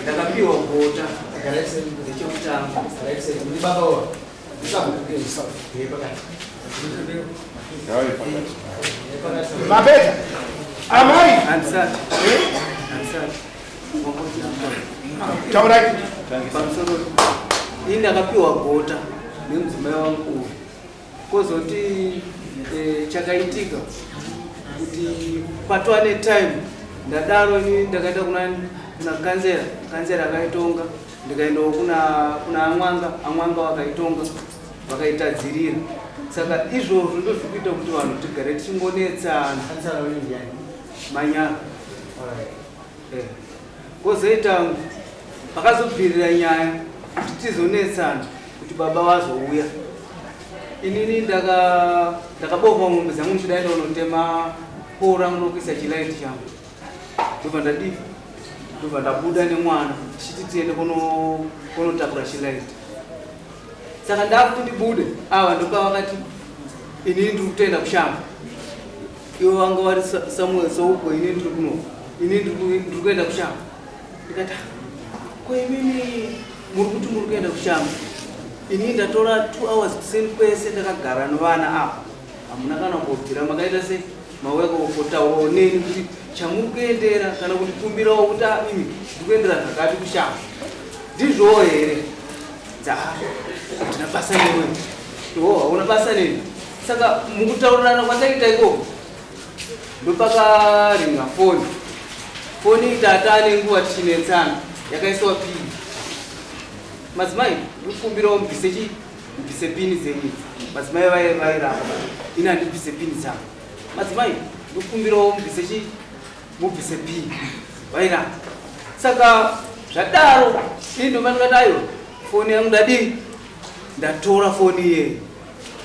Ndakapiwa gota rechekutanga. Mapedza amai. Handisati. Handisati. Taurai. Pamusoro, ini ndakapiwa gota nemudzimai wangu uyu. Kozoti chakaitika kuti patova netime ndadaro, ini ndakaenda kuna kanzera, kanzera akaitonga, ndikaendawo kuna amwanga, amwanga vakaitonga, vakaitadzirira. Saka izvozvo ndozvikuita kuti vanhu tigare tichingonetsana. Manyara. Kozoita pakazobvirira nyaya kuti tizonetsana kuti baba vazouya. Inini ndakabova mombe dzangu ndichidaenda kunotema pole rangu rokuisa chilaiti changu. Ndobva ndadii, ndobva ndabuda nemwana tichiti tiende kunotakura chilaiti. Saka ndakuti ndibude, ava ndopavakati inini ndiri kutoenda kushamba, ivo vanga vari Samuel Souko, ini ndiri kuno, ini ndiri kuenda kushamba. Ndikati, "Ah, ko imimi muri kuti muri kuenda kushamba, ini ndatora 2 hours kuseni kwese ndakagara nevana apa, hamuna kana kumbobvira makaita sei mauya kotaurawo neni kuti chamuri kuendera kana kundikumbirawo kuti, ah, imi ndiri kuendera zvakati kushamba, ndizvowo here?" Dza hatina basa newe, iwo hauna basa neni. Saka mukutaurirana kwataita ikoko ndopakaringa foni. Foni tata nenguva tichinetsana yakaiswa pini. Madzimai, ndikukumbirawo mubvise chi mubvise pini dzenyu idzi. Madzimai vairamba, ini handibvise pini dzangu. Madzimai, ndikukumbirawo mubvise chi mubvise pini. Vairamba. Saka zvadaro ini ndobva ndikati, aiwa, foni yangu ndadii, ndatora foni iyeyi.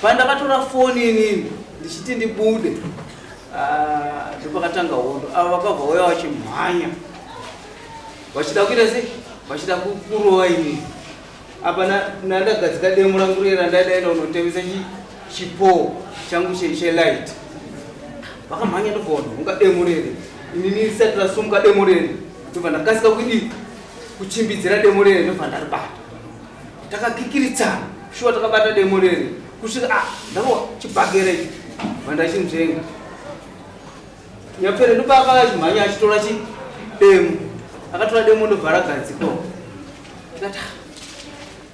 Pandakatora foni inini ndichiti ndibude, ah, ndopakatanga hondo. Ava vakabva vauya vachimhanya vachida kuita sei, vachida kurova inini. Apa nandagadzika demo rangu riye randaidaenda kunotemesa chipo changu chelight. Vakamhanya, ndobva vanhonga demo rere. Inini risati rasumuka demo rere, ndobva ndakasika kudii, kuchimbidzira demo rere, ndobva ndaribata. Takakikiritsana shuwa, takabata demo rere kusvika, ah, ndavo chibhakera ichi vandachinzvenga. Nyapfere ndopakachimhanya achitora chi demo, akatora demo ndobva ragadzikwa. Ndikati, "Ah,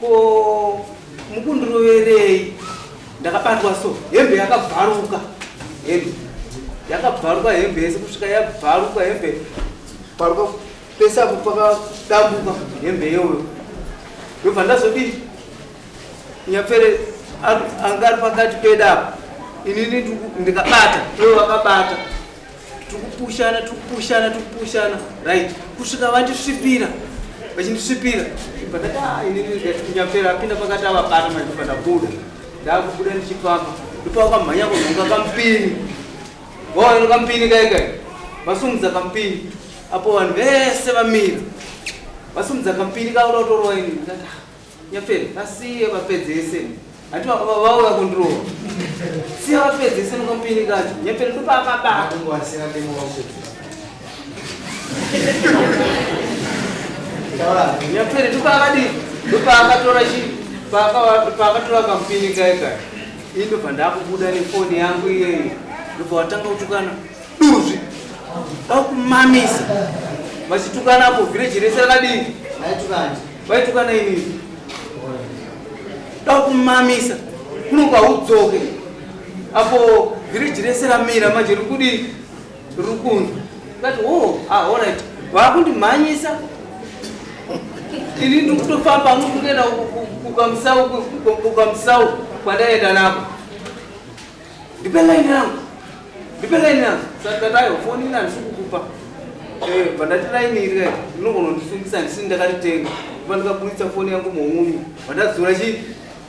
ko mukundiroverei?" Ndakabatwa so, hembe yakabvaruka, hembe yakabvaruka, hembe yese kusvika yabvaruka, hembe bvaruka pese apo pakadambuka hembe iyoyo. Ndobva ndazodii, Nyapfere anga ari pakati pedu apa, inini ndikabata, ivo vakabata, tikupushana, tikupushana, tikupushana, right, kusvika vandisvipira, vachindisvipira. Ndibva ndati, "Ah, inini ndikati, Nyapfere apinda pakati, avabata manje." Ndobva ndabuda, ndakubuda ndichifamba, ndopavakamhanya kunhonga kamupini. Vaona kamupini kai kai, vasumudza kamupini apo vanhu vese vamira, vasumudza kamupini kauda kutorova ini. Ndikati, "Ah, Nyapfere, vasiye vapedzese, hati vauya kundirova, siya vapedzese nokamupini kacho." Nyapfere ndopaakabata. Kungowasira demo wapedza. Nyapfere ndopaakadii, ndopaakatora chi paakatora kamupini kai kai, ini ndobva ndakubuda nefoni yangu iyeyi. Ndobva watanga kutukana, "Duzvi, dakumamisa." Vachitukana apo vhireji rese rakadii. Vaitukana inini, "Dakumamisa, kuno kwaudzoke." Apo vhireji rese ramira manje, riri kudii, riri kunzwa. Kati, "Oh, ah, alright." Vakundimhanyisa, ini ndiri kutofamba kuenda kukamusau kwandaenda nako. "Ndipe laini yangu, ndipe laini yangu." Saka ndatayo foni ina handisi kukupa. Bva ndati, "Laini iri kai rinogona kundisungisa, handisini ndakaritenga." Bva ndikaburitsa foni yangu muhomwe, bva ndadzura chi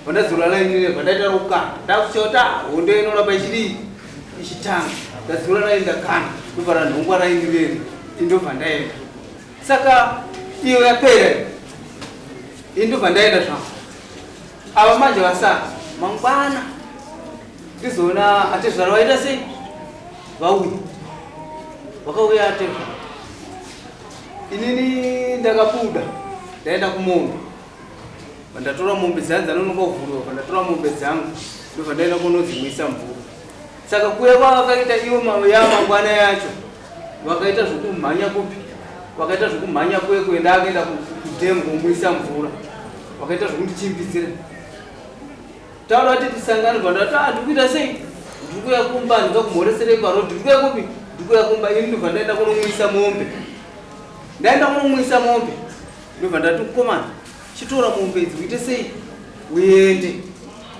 bva ndadzura laini ire, bva ndaita rokukanda. Ndakuziva kuti, ah, hondo inoramba ichidii, ichitanga. Ndadzura laini, ndakanda, ndobva ranhongwa laini reri, indobva ndaenda. Saka iyo yapera, iyi ndobva ndaenda zvangu. Ava manje vasara mangwana, ndizoona atezvara vaita sei, vauya, vakauya atezvara. Inini ndakabuda ndaenda kumombe, vandatora mombe dzangu dzanonoka kuvhurwa, vandatora mombe dzangu ndobva ndaenda kunodzimwisa mvura. Saka kuya kwavakaita ivo yamangwana yacho vakaita zvokumhanya kupi, vakaita zvokumhanya kuye kuenda akaenda kudhemu komwisa mvura, vakaita zvokundichimbidzira taura kuti tisangane, bva ndati ah, ndikuita sei, ndikuya kumba, ndingakumhoreserei paroad, ndikuya kupi, ndikuya kumba. Ini ndobva ndaenda kunomwisa mombe, ndaenda kunomwisa mombe, ndobva ndati komana, chitora mombe idzi uite sei, uende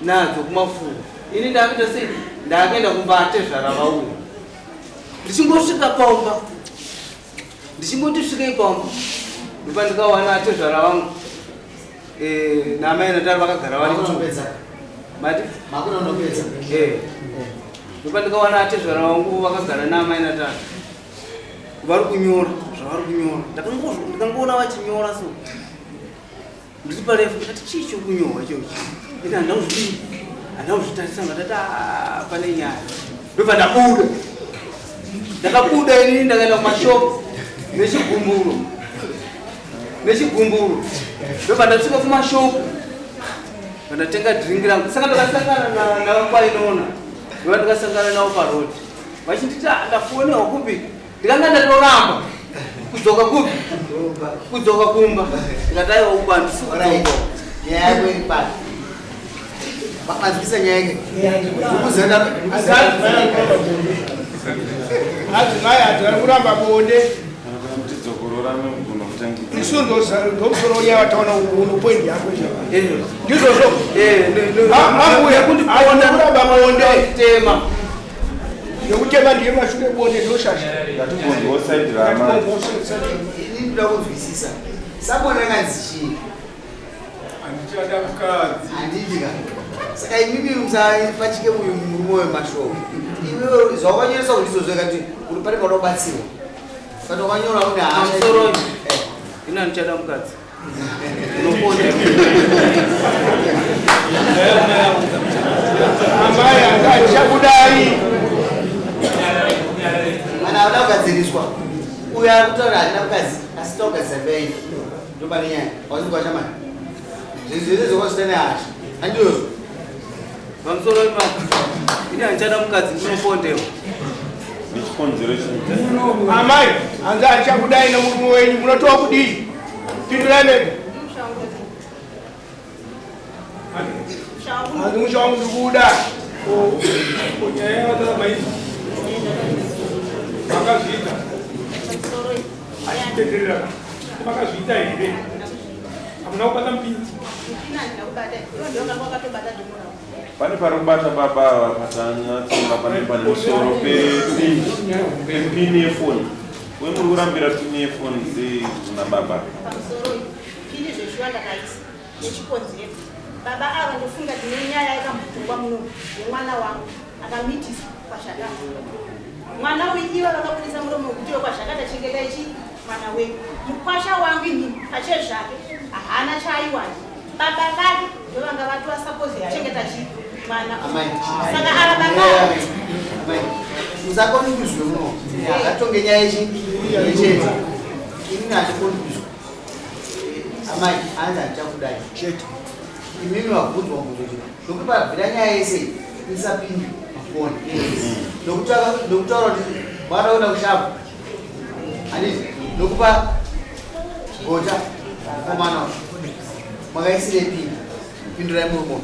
nadzo kumafuro. Ini ndakuita sei, ndakaenda kumba atezvara vauya. Ndichingosvika paumba, ndichingoti svikei paumba, ndopa ndikawana atezvara vangu naamai natari vakagara vari two. Mati ndopa ndikawana atezvara vangu vakagara naamai natari vari kunyora zvavari kunyora. Ndikangoona vachinyora so ndiri parefu, ndikati chii chokunyorwa ichochi? Ini handina kuzvidii, handina kuzvitarisa. Ngatati "Ah, pane nyaya." Ndobva ndabuda, ndakabuda inini ndakaenda kumashopu nechigumburo, nechigumburo. Ndobva ndasvika kumashopu, ndandatenga drink rangu. Saka ndakasangana navakwainona, ndobva ndakasangana navo paroad vachinditi "Ah, ndafonewa kupi." Ndikanga ndatoramba kudzoka kupi, kudzoka kumba. Ndikati aiwa, uku handisi kudzoka. Nyaya yako iri pano, manzwisa nyaya yake. Adzimai adzari kuramba bonde. Tidzokorora mugona kutangidza. Isu ndomusoro wenyaya wataona uno, point yako ndizvozvo. Ambuya kuramba bonde. Tema. Nekutema ndiye mashure, bonde ndoshasha. Ngatigonzwawo side ramai. Ini ndoda kunzwisisa sabona rakanzi chii? Handichada mukadzi. Handidika. Saka imimi musapachike uyu murume wemashoko. Iwewe zvawakanyoresa kuti izvozvo kati uri pane panobatsirwa, saka wakanyora une hasha. Pamusoro. Ini handichada mukadzi, unoponda. Amai anga achakudai. Kana auda kugadziriswa, uyo ari kutaura handina mukadzi, asi taugadzisa mbei, ndopane nyaya. Wazingwa chamani zvinhu zvese zvokwazvita nehasha, handiyozvo. Pamusoro ipapo, ini handichada mukadzi, ndinopondewa. Nechikonzero chii? Amai hanzi achakudai nemurume wenyu, munotova kudii? Pindurai mega. Hanzi musha wangu ndikuuda. Nyaya yavatara makazviita achitenderera, makazviita here? Hamuna kubata mupini? Pane pari kubata baba ava patanyatsoona pane pane musoro pepini yefoni. Uye muri kurambira pini yefoni sei kuna baba? Pamusoro, pini zveshuwa ndakaisa nechikonzero. Baba ava ndofunga ndine nyaya yakambotongwa muno yemwana wangu akamitiswa kwazvakata. Mwana uyu iva vakabudisa muromo wekuti wekwazvakata, chengeta ichi mwana wenyu. Mukwasha wangu inini pachezvake haana chaaiwana. Baba vake ndovanga vatova suppose kuchengeta chi mwana. Amai. Saka ava baba ava Amai, musakonfuswe muno, ngatonge nyaya yechi yechete. Inini handikonfuswe. Amai hanzi handichakudai chete. Imimi wabvunzwa mubvunzo kuti nokuti pabvira nyaya yese isapindi pafoni, nokutaura kuti mwana kuenda kushapu, handiti? Nokupa gota mukomana, makaisire pini? Pindurai murumo.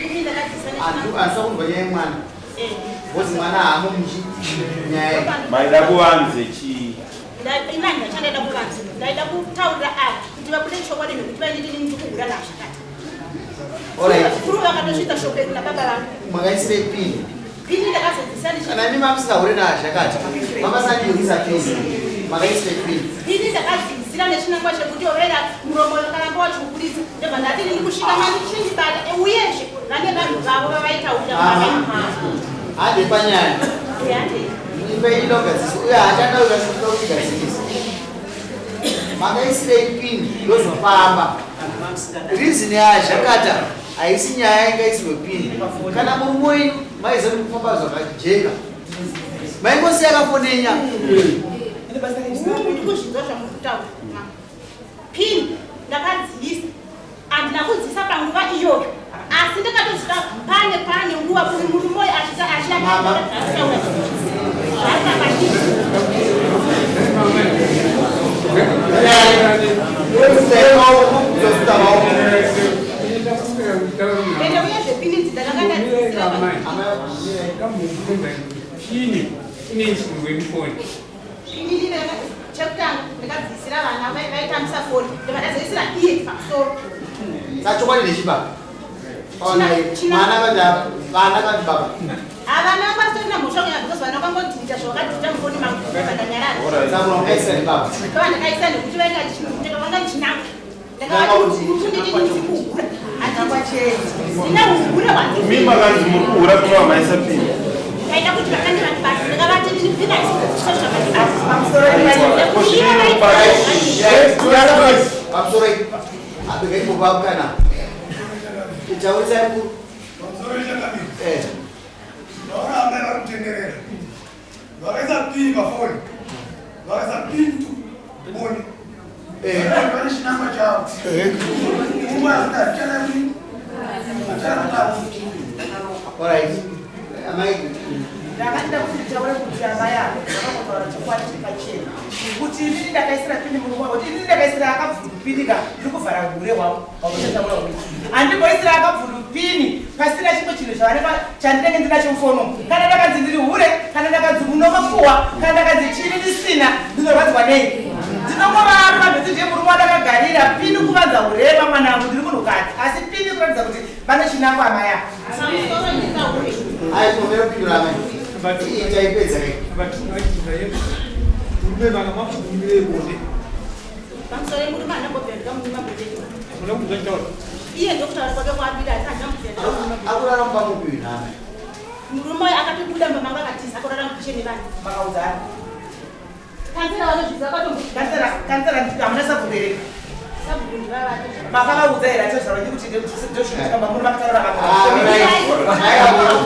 Ini ndakadzisa. Handisa kunzwa nyaya yemwana because mwana haamo muchi nyaya iyi. Maida kuvanze chii? Inani ndachandaida kuvanza, ndaida kutaurira ava kuti vabude chokwadi nekuti vainditi nini ndikuhura nazvakati. Alright. Kuru vakatosvitsa shoko iri nababa vangu. Makaisire pini? Pini ndakazodzisa ndichi Kana imi mamusingahure nazvakati, mamasandiyokuisa pini, makaisire pini? Pini ndakadzidzisira nechinangwa chekuti overa muromo vakaramba vachiuburitsa, ndobva ndati nini kusvika mandichindibata. Uyezve vane vanhu vavo vavaitaurira. Hande panyaya. Imba inogadziswa, uye haachada kutigadzirisa. Makaisirei pini? Ndozvafamba. Reason yazvakata haisi nyaya ingaisirwe pini. Kana murume wenyu maiziva kuti kufamba zvakajeka, maingosiya akafonenya. Ndikuzvinzwa zvamuri kutaura. Ndakadziisa, handina kudziisa panguva iyoyo, asi ndakatosvika pane pane nguva uyu murume uyu achita Mama. achitaura zvaakabashii. Ende uyezve pini idzi ndakanga ndadziisira. Pini ine chirwere mufoni. Pini ine chekutanga ndakadziisira vana vaitambisa foni, ndobva ndazoisira iye pamusoro. Sachokwadi nechiba mwana vati, vana vati baba. Havana kwasitorina mhosva kunyanya because vana vangodhirita zvavakadhirita mufoni mangu, ndobva ndanyarara. Saka mukaisira ndibaba? Ndobva ndakaisa nekuti vainga vanga ndichinanga, ndakavati nditi kuhura, handina uhure. Mi makanzi muri kuhura kunova maisa pini. Ndaida kuti vakande vandibata, ndakavati ndingaisazvakandibata. Pamusoro abeka imbobabukana taurisai mukuru. Pamusoro ichakamira. Vaona amai vari kutenderera, vakaisa pii pafoni, vakaisa pii boni, vane chinangwa chavo. Mumwe akuti hatichada kuti hatichada kutaura. Alright, amai. Ndakandida kuti nditaure kuti amai avo vakangotaura chokwadi chiri pachena kuti inini ndakaisira pini murume wavo, kuti inini ndakaisira akabvundupini ka, ndiri kuvhara hure hwavo hwakuchataura kuti handimboisira akabvundupini pasina chimwe chinhu chandinenge ndinacho mufoni umu. Kana ndakanzi ndiri hure, kana ndakanzi munomakuhwa, kana ndakanzi chini ndisina, ndinorwadzwa nei? Ndinongovapa ndoti ndiye murume wandakagarira. Pini kuvanza urema mwana wangu, ndiri munhukadzi, asi pini kuratidza kuti vane chinangwa amai avo. Pamusoro nditaure. Ai, tinomera kupindura amai, taipedza kai. Murume vanga makubumirei bonde? Pamusoro yemurume handambobvira ndikamunyima bonde. Hamuna kunzwa chitaura? Iye ndokutaura kwake kwambiri, asi handambobvira ndikamunyima bonde. Akurara mumba mupi nhame? Murume uyu akatobuda mumba mangu, akatiza, akorara mukicheni nevanhu. Makaudzana? Kansela vanozviziva kwatombo. Kansela, hamuna sabhuku here? Sabhuku ndivavake. Makavaudza here achazvarwa ndikuti ndosvika muri makataura?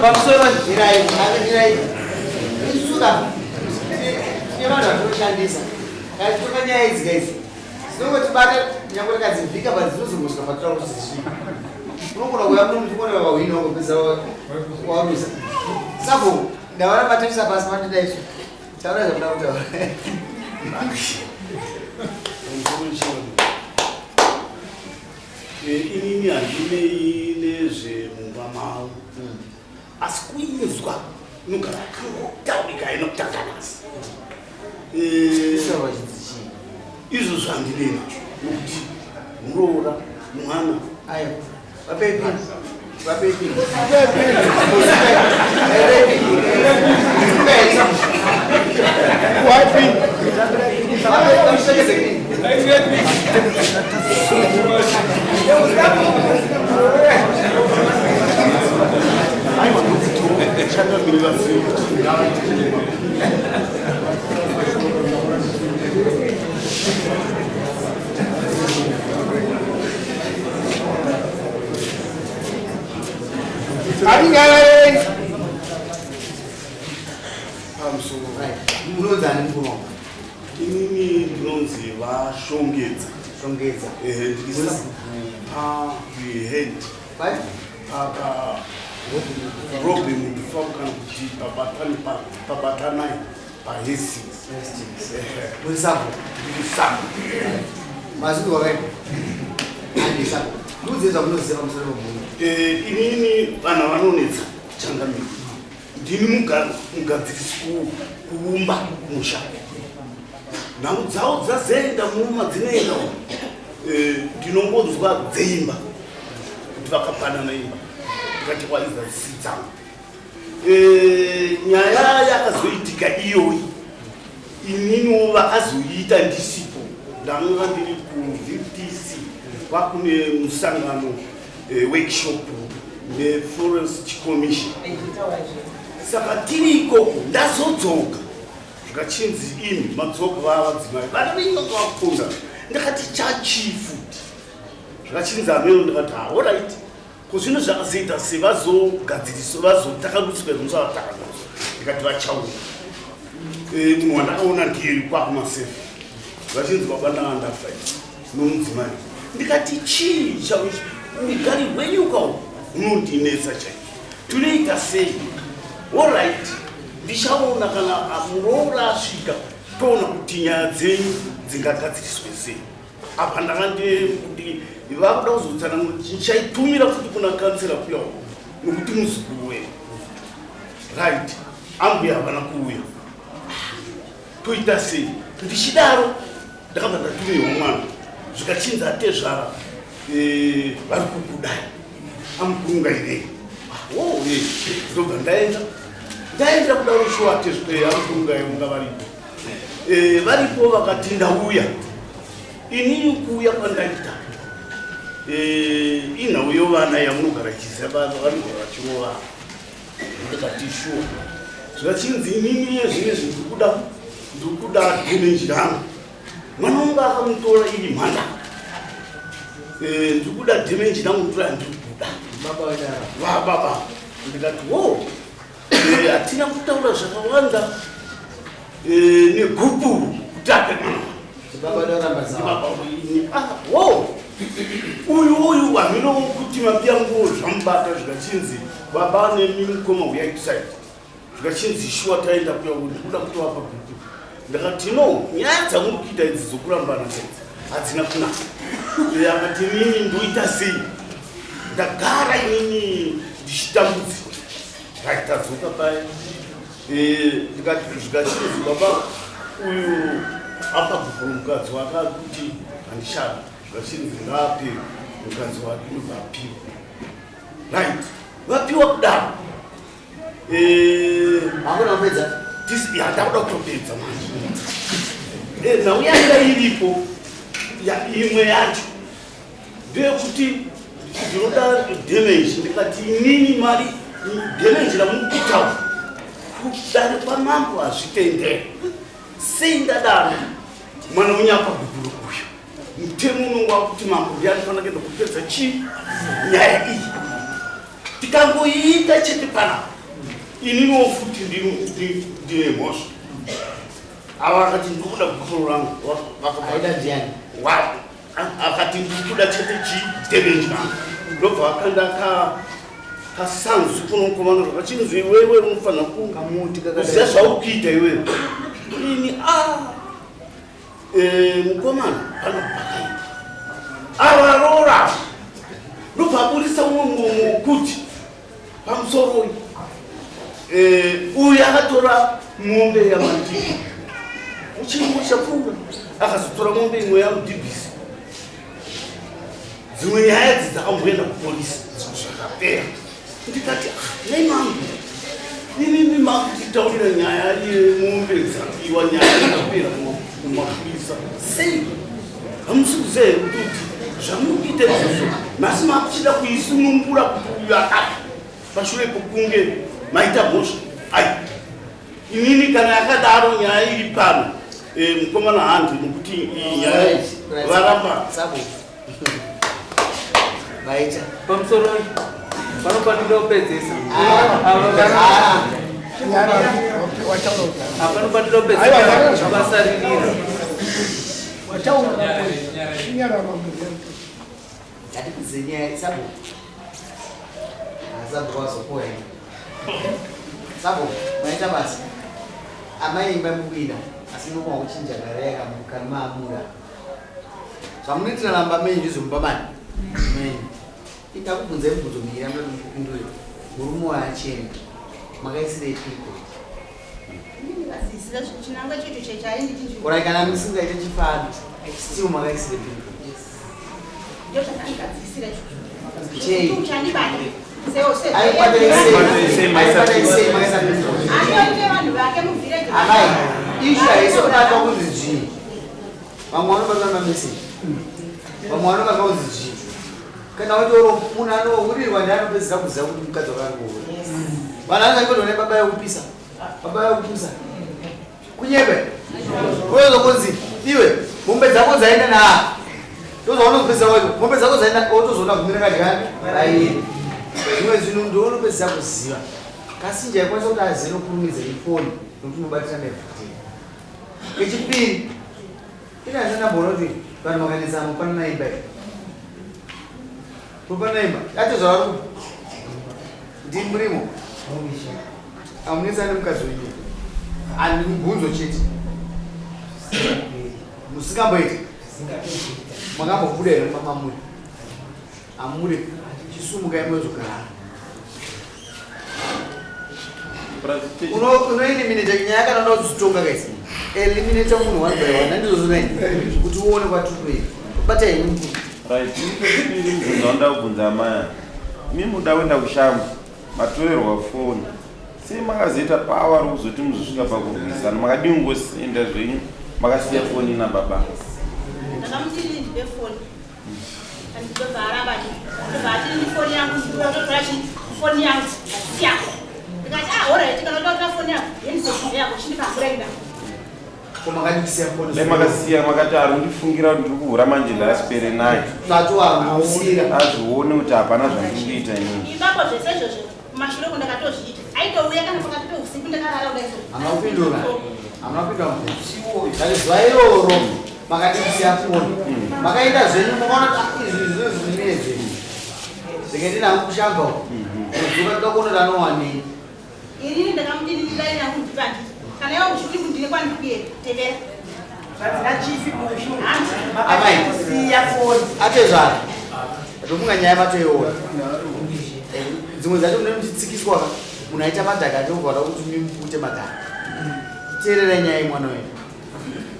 Pamusoro. Mirai, mirai. Isuka tine vanhu vatinoshandisa kana titonga nyaya idzi guys, dzinongotibata nyange tikadzivhika, but dzinozongosvika patira kuti dzisvika. Unogona kuuya muno muchikona vahwini wangopedza waruza. Sabhuku, ndaona matarisa pasi, matida isu taura zvamuda kutaura. Pamusoro. Inini handinei nezvemumba mavo, asi kuinzwa inogara kangotaurika inokutanga nhasi. Kutaurwa chinzi chii? Izvozvo handinei nazvo nokuti muroora mwana. Ayo, vapei pini, vapei pini. Aiwa, nokuti changamire vazive kuti ngavaite. Hatingararei. Pamusoro. Munonzani mukuru wangu? Inini ndinonzi Vashongedza. Shongedza. Ndiri sabhuku pahead. What? Papa Robin Farm, kana kuti pabatani, pabatanai paHastings. Muri sabhuku? Ndiri sabhuku. Mazvinzwa wakaita handi sabhuku, ndiudzei zvamunoziva pamusoro pemunhu. Inini vanhu vanonetsa changamire, ndini mugadzirisi kuumba musha. Nhau dzavo dzazoenda muma dzinoenda umu. Ndinongonzwa dzeimba kuti vakapanana imba, ndikati waiza dzisi dzangu. Nyaya yakazoitika iyoyi, ininiwo vakazoiita ndisipo, ndanga ndiri kuVTC kwakune musangano, workshop neForest Commission. Saka tiri ikoko, ndazodzoka zvikachinzi imi madzoka vava vadzimai vana venyu vanga vakunda. Ndakati chachii futi? Zvikachinzi ameno. Ndikati alright, ko zvino zvakazoita sevazogadziriso vazotakanuswa zvinosavatakanuswa. Ndikati vachauya. Munhu wandakaona ndiye kwakumasefa, vachinzi baba ndanga ndafa nomudzimai. Ndikati chii chauchi ugari hwenyu ukawo hunondinetsa chaizvo, tinoita sei? Alright, ndichaona kana muroora asvika, toona kuti nyaya dzenyu dzingagadziriswe sei. Apa ndakandi vakuda kuzotsanangura, ndichaitumira futi kuna kansela kuya uko nokuti muzukuru wedu. Right, ambuya havana kuuya, toita sei? Ndichidaro ndakabva ndatumirwa mwana, zvikachinzi atezvara vari kukudai, amukurungairei. Oh, ndobva ndaenda, ndaenda kudaro shuwa amukurungai unga varipo. Varipo vakati ndauya inini. Kuuya kwandaita, inhau yovana yamunogara chiziva, vanogara vachirova. Ndikati shuwa. Zvikachinzi inini yezvinezvi ndikuda damage rangu, mwana wangu akamutora iri mhanda. Ndikuda damage rangu, ndoya ndikuda vababa. Ndikati wo, hatina kutaura zvakawanda negupuru kuti ape mwana. Wo, uyu hamino kuti mapiyangu zvamubata. Zvikachinzi baba nemi mukoma uyai kuside. Zvikachinzi shuwa taenda kuya, ndikuda kutovapa gupu. Ndakati no, nyaya dzamuri kuita idzi dzokurambana idzi hadzina kunaka. Akati inini ndoita sei, ndagara inini ndichitambudzika. Right, tadzoka paya. Zvikachinzi baba uyu apa gupu mukadzi wake akuti handichada. Zvikachinzi ngaape mukadzi wake, ndobva apiwa. Right, vapiwa kudaro, Hakuna kupedza. Ndakuda kutopedza manje. Nhau yanga iripo imwe yacho ndeyekuti ndinoda damage. Ndikati inini mari damage ramukuitawo kudare kwamambo hazvitendere. Sei ndadaro? Mwana unyapa gupuro uyu, mutemo unonga wakuti mambo ndiye anofanira kuenda kupedza chii nyaya iyi. Tikangoiita chete panapa, ininiwo futi ndine mhosva. Ava akati ndikuda gupuro rangu. Aida ndiani? Akati ndikuda chete chidamage rangu. Ndobva akanda kasanzu kunokomana, zvakachinzi iwewe unofanira kuziva zvauri kuita iwewe. Ini a mukomana panobvakaita avarora, ndobva aburisa umwe muromo wokuti pamusoro uyu. Uyu akatora mombe yamandii muchirungu chapfuura, akazotora mombe imwe yamudhibhisi. Dzimwe nyaya idzi dzakamboenda kupolisi, zvakapera. Ndikati, "Ah, nei mambo inini makutitaurira nyaya yemombe dzabiwa, nyaya yakapera kumapurisa sei? Hamusi kuziva here kuti zvamuri kuita izvozvo nhasi makuchida kuisunungura kuti uyu akati pashure pokunge maita mhosva?" Ai, inini kana yakadaro nyaya iri pano, mukomana handi nokuti iyi nyaya varamba. Sabo. Vaita. Pamusoro panofanira kupedzesa. Panofanira kupedzesa vasaririra. Wataura, chinyarara mbuya. Ngatipedze nyaya, Sabo. Ah, Sabo wazopoa. Sabo, maita basa. Amai imba mukuida, asi munokona kuchinja gare yakamuka maamura. Zvamunoitira namba menyu ndizvo mani. Menyu. Itakubvunzai mubvunzo miviri amunoti mupindure. Murume waachena. Makaisirei piko? Vazisira chinangwa checho chainditi. Ora kana musingaite chifambi, still makaisire piko? Ndo zvakandikadzisira izvozvo. Chei? Uchandibata. Aikwata isei makaisa piko? Anoite vanhu vake muvillage. Amai, issue haisi kubatwa kunzi dzvii. Vamwe vanobatwa mameseji, vamwe vanobatwa kunzi dzvii. Kana watoro munhu anohurirwa ndiye anopedzisa kuziva kuti mukadzi wake ari kuhura. Vanhu vanenge baba yekupisa, baba yekupisa. Kunyebe. Unozokunzi iwe mombe dzako dzaenda na ndozvaunozopedzisa wacho mombe dzako dzaenda, wotozoona gumi rakadyani rairi. Zvimwe zvinhu ndounopedzisa kuziva. Kasinja yakwanisa kuti azive nokurumidza ifoni nokuti unobatira nevhutei. Kechipiri, ina handina kuti vanhu vakanetsana mupanana imba iyi. Topanaimba atezvara vari kupi? Ndi murimo amunetsana nemukadzi wenyu ani mubvunzo chete musingamboita makambobuda here mumba mamuri amuri chisumukai mozogarana unoeliminata nyaya kana uda kuzitonga kaisi eliminata munhu one by one nandizvozvo nai kuti uone kwatiri kuenda bata henyu mukuru. Right, ini mubvunzo wandida kubvunza amaya. Imi muda kuenda kushamva, matorerwa foni. Sei makazoita power rokuzoti muzosvika pakurwisana? Makadii kungosenda zvenyu makasiya foni ina baba? Ndakamuti ini ndipe foni. Ndobva aramba ndobva ati ini foni yangu ndinotora chi foni yangu hasi yako. Ndikati ah alright kana unoda kutora foni yako yendizokupa yako chindipa kuraida. Ko makandisiya foni. Dai makasiya makati ari kundifungira kuti ndiri kuhura manje ndasipere naye. Tatoamusira. Azvione kuti hapana zvandiri kuita inini. Ipapo zvese izvozvo kumashure uko ndakatozviita. Aitouya kana pakati peusiku ndakarara kudai so. Hamuna kupindura. Hamuna kupindura mubvunzo. Ndati zuva iroro makandisiya foni. Makaita zvenyu makaona kuti ah, izvi izvi zvine zvenyu. Ndikaenda nangu kushamba uko. Ndodzoka ndoda kuona kuti anowanei. Inini ndakamuti inini dai nangu ndipe handiti. Kana iwe uchiti kundine kwandiri kuenda tevera. Zvanzi nachifi mushu. Amai. Makasiya foni. Atezvara. Ndofunga nyaya matoiona. Dzimwe dzacho mune muchitsikiswa ka munhu aita madhaka achobva kuti mimupute madhaka. Teererai nyaya yemwana wenyu.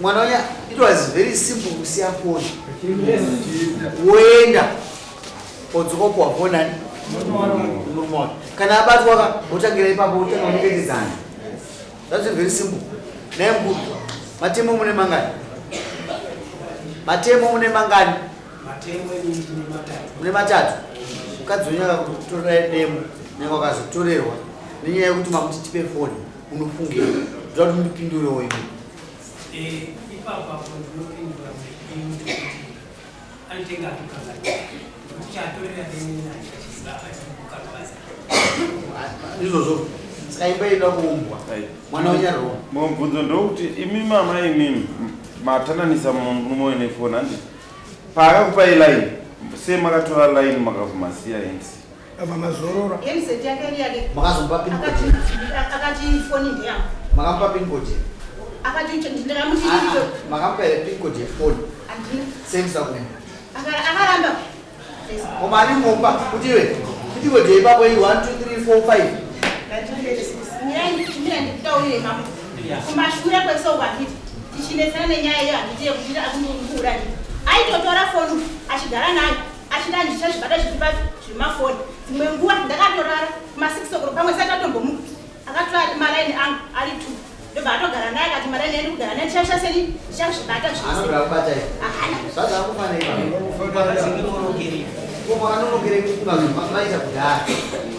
Mwana wenyu it was very simple kusiya foni. Woenda odzoka kuwa foni ani? Murume wake. Kana abatwa ka wotangira ipapo wotanga kunyengetedzana. That's very simple. Naye mukuru. Matemo mune mangani? Matemo mune mangani? Matemo ini ndine matatu. Mune matatu. Mukadzi wenyu akakutorera demo nyange wakazotorerwa nenyaya yekuti mamuti tipe foni unofungei? Ndoda kuti mundipindurewo imi. Eh, ipapo apo ndinopindura kuti anotenga atokanganwa. Kuti chaatorera demo ini handichachiziva akati kukanganwa. Izvozvo saka imba inoda kuumbwa. Mwana wenyaroma. Mumwe mubvunzo ndokuti imi mama imimi matananisa murume wenyu nefoni handiti? Paakakupai line sei makatora line makavhumasiya MC? Abva mazorora. MZ yake iri yake. Makazomupa pin code. Akati foni ndeyangu. Makamupa pin code. Akati ndakamuti ndito. Makamupa here pin code yefoni? Handina. Sei musakuenda? Akaramba. Koma ari mumba kuti iwe pin code yeipapo iyi 1 2 3 4 5. 1986. Mirai ndikutaurire mambo. Kumashure kwesoko handiti tichinetsana nenyaya iyo handiti yekuti akundikuura nditi. Aitotora foni achigara nayo achida ndichazvibata zviri papi zviri mafoni. Dzimwe nguva ndakatorara kuma 6 o'clock pamwe sati atombomuka. Akatora maraini angu ari 2. Ndobva atogara naye akati maraini endi kugara naye ndichasha seni ndichazvibata zvese. Anogara kubata here? Ahana. Zvaza akufanira ipapo. Ko makanonokerei kufunga maita kudhara?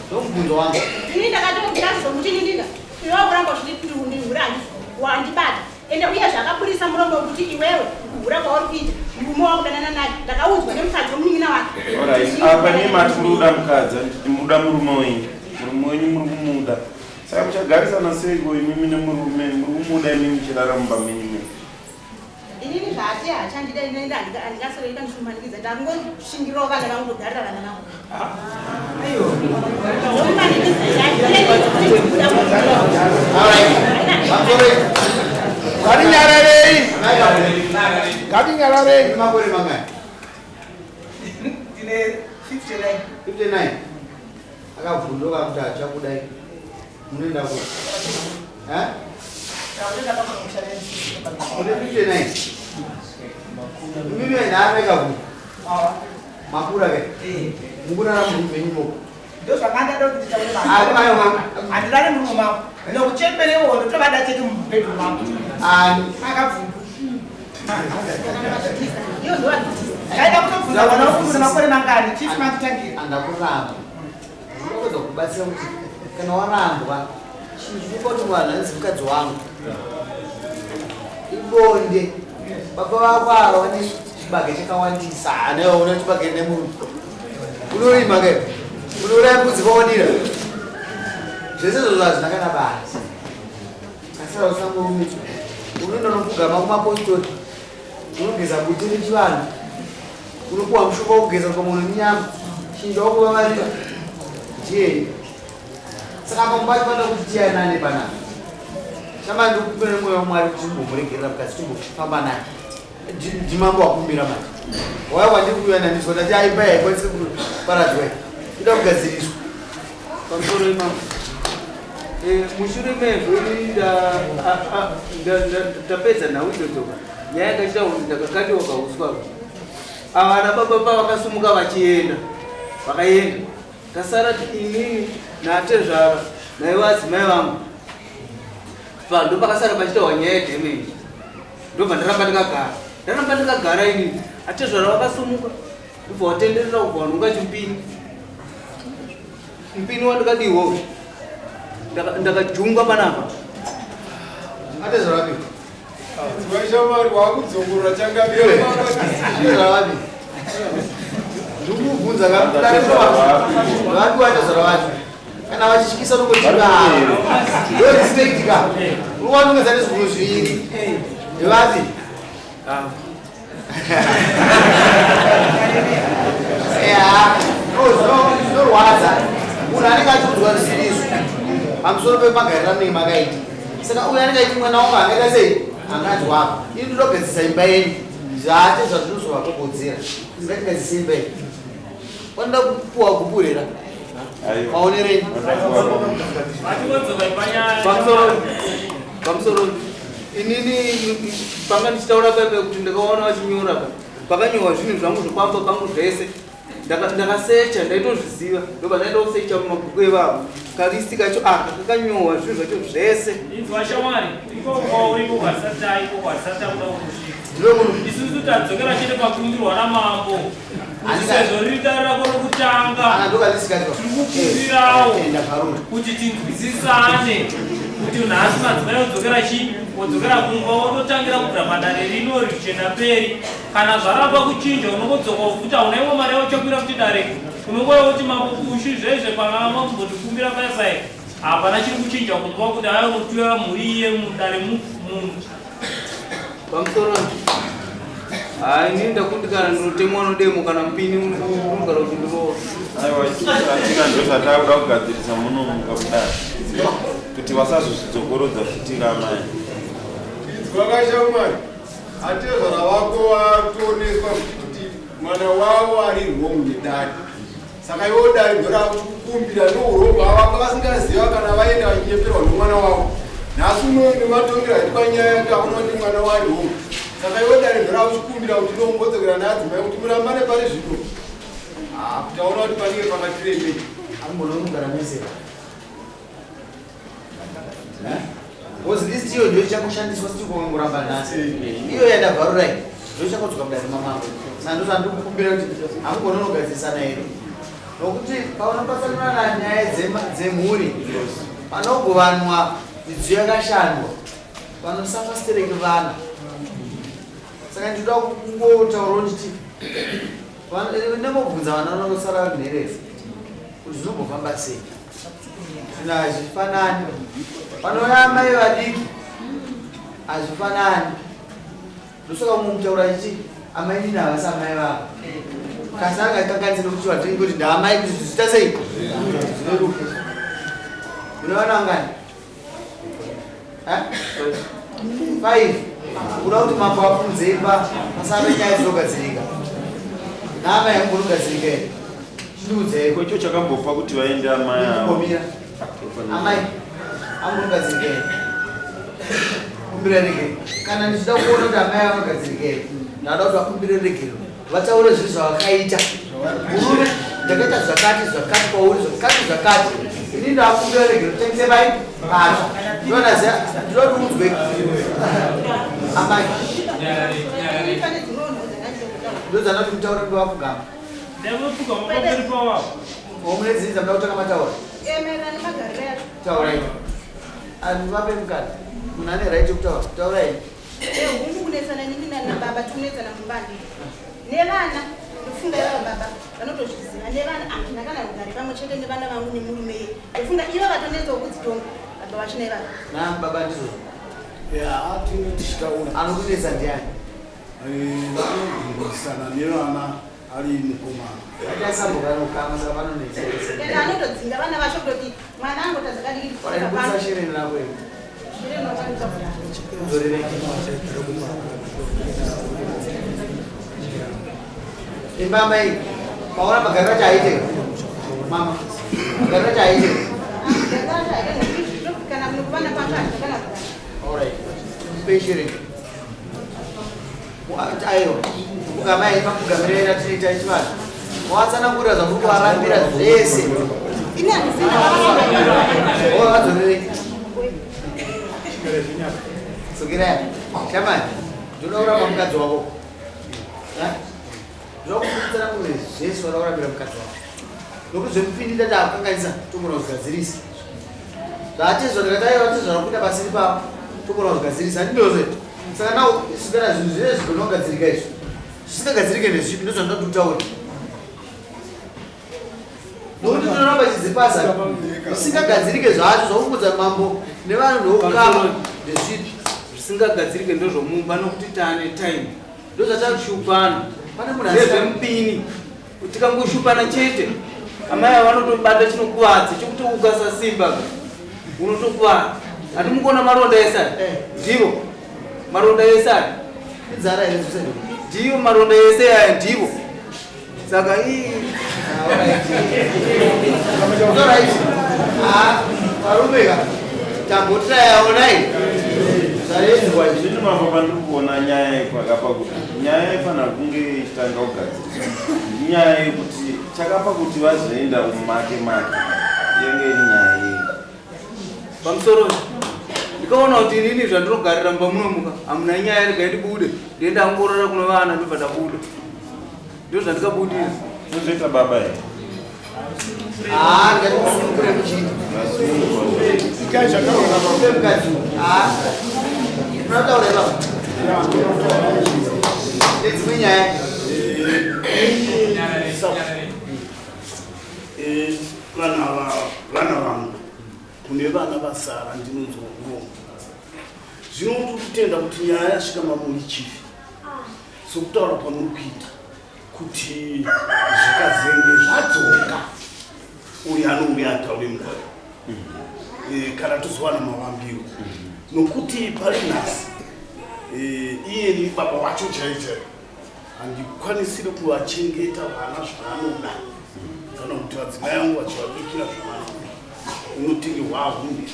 Ndomubvunzo wangu. Ini ndakatozomuti ndindiga. Iwe wakuramba uchiti ndihura handiti wandibata. Ende uye zvakabudisa muromo wekuti iwewe kuhura kwauri kuita murume wakudanana naye ndakaudzwa nemukadzi wemunin'ina wake. Alright, apa ni mati muri kuda mukadzi handiti muri kuda murume wenyu. Murume wenyu muri kumuda. Saka muchagarisana seiko imimi nemurume muri kumuda imimi muchirara mumba menyu mese? Inini zvaati hachandida ini handingasoita ndichimumanikidza ndakungoshingirawo vana vangu ndogarira vana vangu. Ngatinyararei. Ngatinyararei. Makore mangani? Ndine 59. 59. Akavhunduka kuti achakudai. Munoenda ku? Eh? Mune 59. Mimi ndaameka ku. Makura ke. Mukurara murume wenyu moko. Ndozvakandada kuti nditaure Ah, ayo mama. Handirari murume mangu. Nokuchemberewo ndotovada chete mubedroom mangu. Ani. Akabvundu. Ndaida kutobvunza mwana wangu mune makore mangani? Chief manditangira. Andakuramba. Ndinokuedza kubatsira kuti kana warambwa chinhu kuti vanhu hanzi mukadzi wangu. Ibonde. Baba vako ava vane chibage chakawandisa. Ana una chibage nemurume. Unorima ke? Unouraya mbudzi kwawadira. Zvese izvozvo hazvina kana basa. Kasira usina murume. Unoenda unopfugama kumapostori. Unogeza bute rechivanhu. Unopuwa mushonga wokugeza kwa munhu nenyama. Chinja wakuvavarira ndiyeni. Saka pamwe pacho panoda kuti tiyanane panapa. Shama ndikukumbira nemweya waMwari kuti timbomuregerera mukadzi timbofamba naye. Ndimambo wakumbira manje. Waya kwandiri kuyananiswa ndati aimba haikwanisi kuparadzwa iyi. Inoda kugadziriswa. Pamusoro imambo. Eh, mushure mezvo ini ndapedza nhau idzodzo nyaya yakachita kuti ndakakatiwa kauswa ava ana baba pavakasumuka vachienda vakaenda tasara inini naatezvara naivo adzimai vangu pa ndopakasara pachitaurwa nyaya yedhemeji ndobva ndaramba ndakagara ndaramba ndakagara inini atezvara vakasumuka ndobva watenderera kubva wanhonga chimpini mpini wandakadiwa uyu ndakajungwa panapa atezvara vapi Shamwari wakudzongorora changamire. Atezvara vapi ndikubvunza vapi vatezvara vacho kana vachityisa nokutika ndo respect ka unowanongedza nezvinhu zviviri ndevapi ya zvinorwadza munhu anenge achiudzwa zvisiri izvo pamusoro pemagariro anenge makaita saka uyu anenge aiti mwana wangu angaita sei anganzwapa ini ndinogadzisa imba yenyu zvate zvazvinozovakokodzera ngatigadzise imba yenyu vanoda kupuwa gupurera maonerei pamusoro inini panga ndichitaura paipa kuti ndakaona vachinyora pa pakanyorwa zvinhu zvangu zvepamba pangu zvese ndakasecha ndaitozviziva ndobva ndaenda kusecha mumabhuku evavo kalisti kacho aka kakanyorwa zvinhu zvacho zvese Inzwa shamwari, ikoko uriko kwasata ikoko kwasata kuda kusvika. Isusu tadzokera chete pakumbirwa namambo. Kuti sezvo riri dare rako rokutanga, tiri kukumbirawo kuti tinzwisisane kuti nhasi madzimai odzokera chi odzokera kumba ototangira kubvira padare rino richienda mberi. Kana zvaramba kuchinja unongodzoka futi hauna imwe mari yauchakwira futi dare. Unongouya woti mambo Bushu zvezve pamama kumbotikumbira paya paya. Hapana chiri kuchinja kumba kuti aya unotuya mhuri iye mudare munhu. Pamusoro hayi inini ndakundikana ndinotemwa nodemo kana mupini unogara uchindirova. Aiwa atina ndozvatakuda kugadzirisa munomuka kudai kuti vasazozvidzokorodza futi kamai. Inzwa kashamwari, atezvara vako vatoonekwa kuti mwana wavo ari wrong nedare. Saka iwo dare ndorakukumbira nourongwa vanga vasingaziva kana vaenda vachinyeperwa nomwana wavo. Nhasi uno nematongero aitwa nyaya taona kuti mwana wari wrong. Saka iwo dare ndorakuchikumbira kuti ndombodzokera naadzimai kuti murambane pari zvino. Ah, taona kuti panenge pakatirembei. Ambono unogara mese. Because list iyo ndiyo ichakushandiswa siti kungoramba nhasi. Iyo yandabvarura iyi ndiyo ichakodzoka mudare mamambo. Saka ndozvandiri kukumbira kuti hamugoni unogadzirisana here. Nokuti paunopatsanurana nyaya dzemhuri panogovanwa midziyo yakashandwa panosafa stereki vana. Saka ndinoda kungotaurawo nditi nembobvunza vana vanosara vari nherera kuti zvinombofamba sei. Zvinhu hazvifanani. Panouya amai vadiki hazvifanani. Ndosaka mumwe mutaura achiti amai nini havasi amai vavo. Kasi angakanganise nokuti vatingi kuti ndaamai kuti zviita sei? Zvireruke. Mune vana vangani? Eh? 5. Kuda kuti mambo apunze imba pasave nyaya dzinogadzirika. Naamai yangu unogadzirika here? Chindiudzei. Ko icho chakambopa kuti vaende amai avo? Kumbomira. Amai, amugadzirika here? Kumbira regero. Kana ndichida kuona kuti amai avagadzirika here, ndada kuti vakumbire regero. Vataure zvinhu zvavakaita. Murume, ndakaita zvakati zvakati kwauri zvakati zvakati. Ini ndakumbira regero tengese pai patsva. Ndinoda ndinoda kuti udzwe. Amai. Ndodzana kuti mutaure ndowapfugama. Ndavapfugama pamberi pawavo. Mune dzinza muda kutanga mataura. Maererano nemagariro yacho. Taurai. Anhu vape mukana. Munhu ane right yekutaura. Taurai. Hungu kunetsana inini nababa tikunetsana mumba handiti. Nevana ndofunga ivava baba vanotozviziva nevana handina kana rugare pamwe chete nevana vangu nemurume iye. Ndofunga ivo vatonetsawo kudzitonga baba vacho naivava. Na baba ndizvo. Ya, tine tichitaura. Anokunetsa ndiani? Vanorwisana nevana. Ari mukomana. Vachasambokanokama saka panonetsa. Ende anotodzinga vana vacho kutoti mwana angotadza kadiki Ora kubudisa shereni rako iri. Shereni rako. Dzorerei. Imba mai, paona magariro acho aite. Mama, magariro acho aite. Kana munokuvana pacho hazvakana kudai. Alright. Mupe shereni. Aiwa, mugamai makugamirira tinoita chivanhu. Mawatsanangurira zvamuri kuvarambira zvese. Ini handisina. Oh, vadzorerei. Dzokerai. Shamani, ndinoda kuramba mukadzi wako. Ndinoda kukutsanangurira zvese wada kurambira mukadzi wako. Nokuti zvemupindi tati akukanganisa togona kuzvigadzirisa. Zvatezva ndikati aiwa tezva kuita pasiri pavo togona kuzvigadzirisa. Handindozve. Saka now isu kana zvinhu zvese zvigona kugadzirika izvi. Zvisingagadzirike ndezvipi ndozvandinoda kuti utaure. Nokuti tinoramba chidzipasa zvisingagadzirike zvacho zvakumbudza mambo nevanhu veukama ndezvipi. Zvisingagadzirike ndozvomumba nokuti taane time. Ndozvatakushupana. Pane munhu Ndezvemupini. Tikangoshupana chete amai ava vanotobata chinokuvadza chekuti ukasasimba ka unotokuvara. Hati mukuona maronda ese aya? Ndivo maronda ese aya. Inzara here zvese? Ndiyo maronda ese aya ndivo. Saka ii Alright. Ah, varume ka. Tambotraya onai. Zvaredzwa izvi. Zvino mambo pandiri kuona nyaya ipakapa kuti nyaya ifanira kunge ichitanga kugadziriswa inyaya yekuti chakapa kuti vazoenda mumake make yenge iri nyaya yei pamusoro ndikaona kuti inini zvandinogarira mumba munomuka hamuna nyaya regai ndibude ndiende angorora kuno vana ndobva ndabuda ndizvo zvandikabudira Ndozvoita baba here? Ah, ndikati musunungure muchii. Itai zvataura baba. Mupe mukadzi. Ah. Unotaura baba. Nedzimwe nyaya. Eh, vana vana vangu kune vana vasara ndinonzwa urombo zvino tiri kutenda kuti nyaya yasvika mamuri chifi sokutaura kwamuri kuita kuti zvikazenge zvadzoka uyu anouya ataure mudare eh, kana tozowana mavambiro nokuti pari nhasi eh, iye ni baba wacho chaiyo chaiyo handikwanisiri kuvachengeta vana zvaanoda kana kuti vadzimai vangu vachivabikira zvavanoda unotenge hwahunde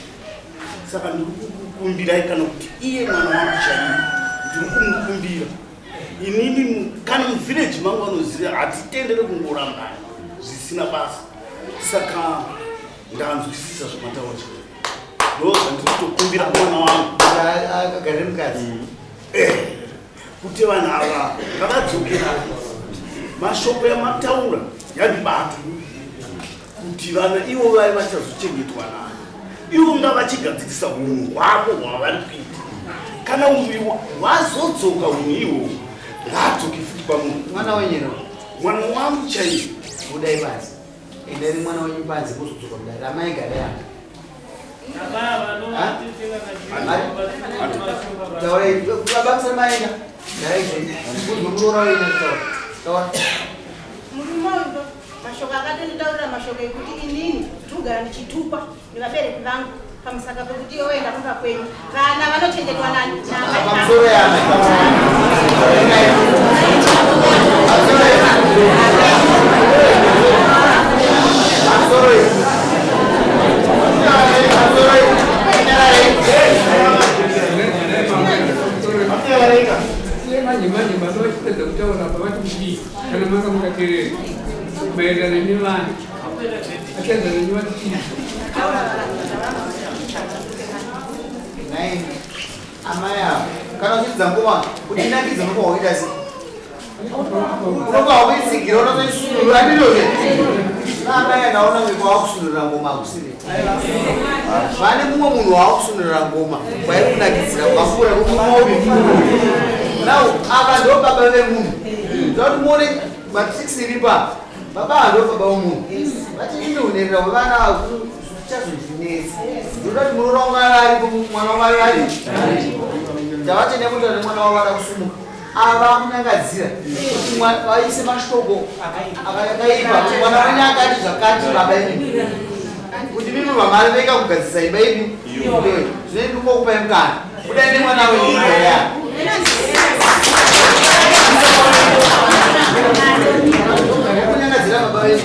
saka ndiri kukukumbirai kana kuti iye mwana wangu chaiyo ndiri kumukumbira inini kana muvhireji mangu vanoziva hatitendere kungorambana zvisina basa saka ndanzwisisa zvamataura chii ndo zvandiri kutokumbira mwana wangu akagarire mukadzi eh, kuti vanhu ava ngavadzokerana mashoko yamataura yandibata kuti vana ivo vai vachazochengetwa nani ivo ngavachigadzirisa unhu hwavo hwavari kuita kana unhu hwazodzoka unhu ihwohwo ngaadzoke futi pamunhu mwana wenyero mwana wangu chaiyo budai panze endai nemwana wenyu panze mozodzoka mudare amai garai apa taurai baba musati maenda garai zvenyu kuzwe muroora wenyu achitaura taura Murume uyu mashoko akatonditaurira mashoko ekuti inini ndikugara ndichitukwa nevabereki vangu pamusaka pekuti iwe waenda kumba kwenyu vana vanochengetwa nani pamusoro yamai Manje manje baba vachipedza kutaura apa vati kudii kana manga mukaterera maererano nevana achaedza nenyu vati chii Nai amai ava kana uchiridza ngoma kuti inakidze unobva wakuita sei unobva wakuitsigira unotoisunura ndizvozve amai andaona kunge kwawakusunurira ngoma hakusiri vane mumwe munhu waakusunurira ngoma kwairi kunakidzira kwapfuura kumumwe now ava ndo baba vemunhu zvakuti muone matricks iripo apa baba ava ndo baba vemunhu vati imi unerera hwevana ava zvichazondinetsa ndoda kuti muroora wangu ave aripo mwana wavo ave ari tavatenda kuti vane mwana wavo ada kusumuka Ava kunyangadzira kuti vaise mashoko akaipa kuti mwana wenyu akati zvakati baba imi kuti mimi vamari vega kugadzisa imba imi iyoyo zvino ndingokupai mukana kudai nemwana wenyu igaya kunyangadzira baba venyu.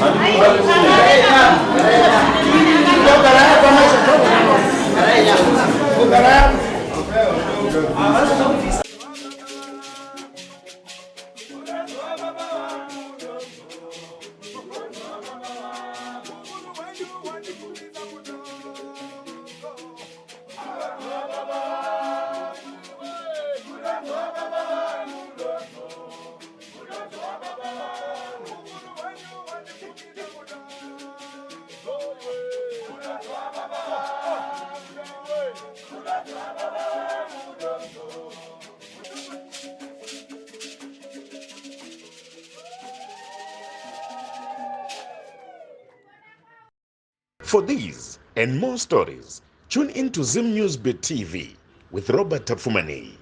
For these and more stories, tune in to Zim News Bit TV with Robert Tafumani.